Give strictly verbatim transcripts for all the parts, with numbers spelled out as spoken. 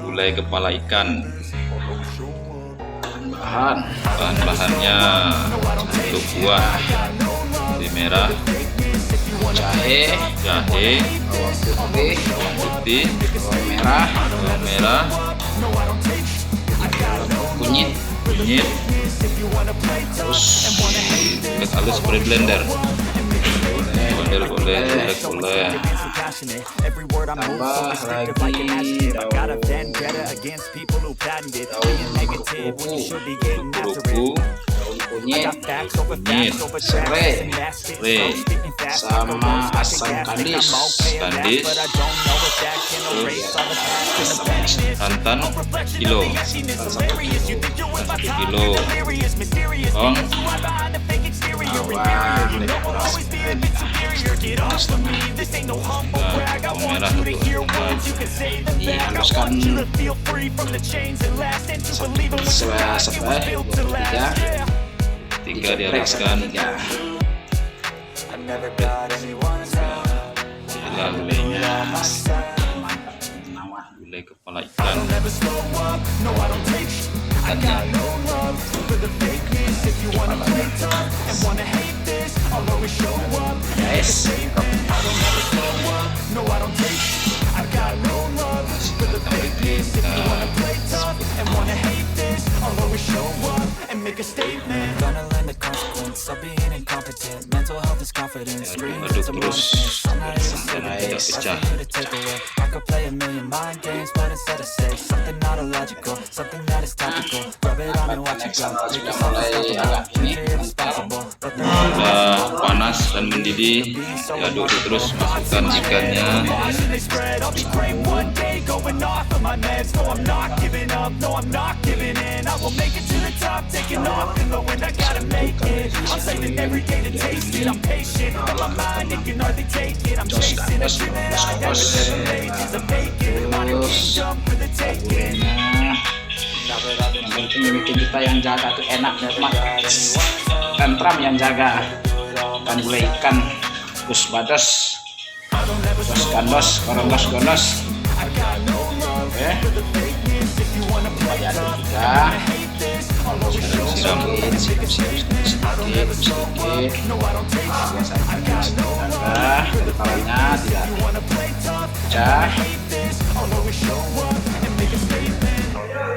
Gulai kepala ikan. Bahan, bahan-bahannya satu buah cabai merah, jahe, jahe, bawang putih, bawang putih, bawang merah, bawang merah, kunyit, kunyit, terus halus, seperti blender. Boleh, boleh, boleh, boleh. Tambah lagi daun kuku, daun kuku, daun kunyit, kunyit, serai, serai, sama asam kandis, kandis. Terus santan kilo, santan satu kilo. Kong, bawang, bawang merah satu. Dihaluskan se-, se-, eh, dua per tiga. Tiga dihaluskan. Tiga. Lalu gulai kepala ikan. Ikannya. Guys. Gonna learn the consequence of being incompetent. Mental health is confidence. Aduk-aduk terus, biar santan tidak pecah. I could play a million mind games, but instead I say something not illogical, something that is topical. Rub it on and watch it go. Make yourself unstoppable. Future irresponsible. Sudah panas dan mendidih, diaduk terus, masukkan ikannya. Yang penting pemimpin kita yang jaga tu enak, nikmat, tentram yang jaga. Ikan gulai ikan, kus badas, dos gandos, gorong dos gandos. Oke. Diaduk juga. Siram. Sedikit, sedikit, sedikit, sedikit. Biasakan jaga, kepalanya tidak pecah.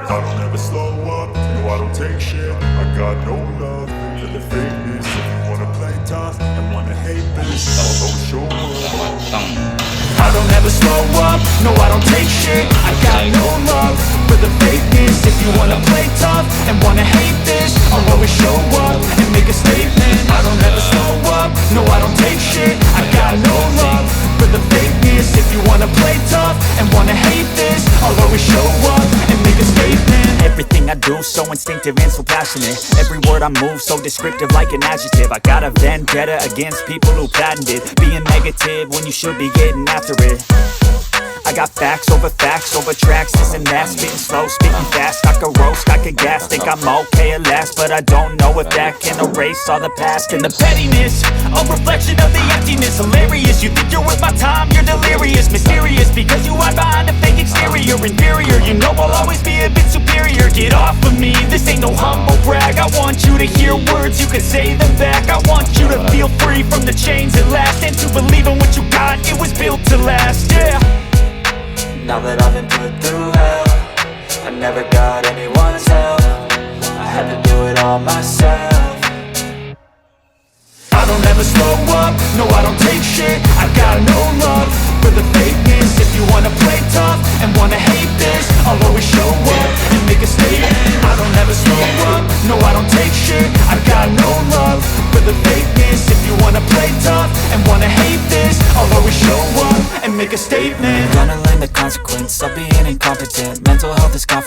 I don't ever slow up, no, I don't take shit. I got no love for the fakeness. If you wanna play tough and wanna hate this, I'll always show up. Matang. I don't ever slow up, no, I don't take shit. I got no love for the fakeness. If you wanna play tough and wanna hate this, I'll always show up and make a statement. I don't ever slow up, no, I don't take shit. I got no love for the fakeness. If you wanna play tough and wanna hate this, I'll always show up and make a statement. Everything I do so instinctive and so passionate. Every word I move so descriptive like an adjective. I got a vendetta against people who patented being negative when you should be getting after it. I got facts over facts over tracks, this and that. Spitting slow, spitting fast. I could roast, I could gas. Think I'm okay at last, but I don't know if that can erase all the past and the pettiness. A reflection of the emptiness, hilarious. You think you're worth my time, you're delirious. Mysterious, because you hide behind a fake exterior. Inferior, you know I'll always be a bit superior. Get off of me, this ain't no humble brag. I want you to hear words, you can say them back. I want you to feel free from the chains at last, and to believe in what you got, it was built to last, yeah. Now that I've been put through hell, I never got anyone's help. I had to do it all myself. I don't ever slow up, no, I don't take shit. I got no love for the fakeness. If you wanna play tough and wanna hate this, I'll always show up and make a statement. I don't ever slow up, no, I don't take shit. I got no love for the fakeness. If you wanna play tough and wanna hate this, I'll always show up and make a statement. Gonna learn the consequence of being incompetent. Mental health is confident.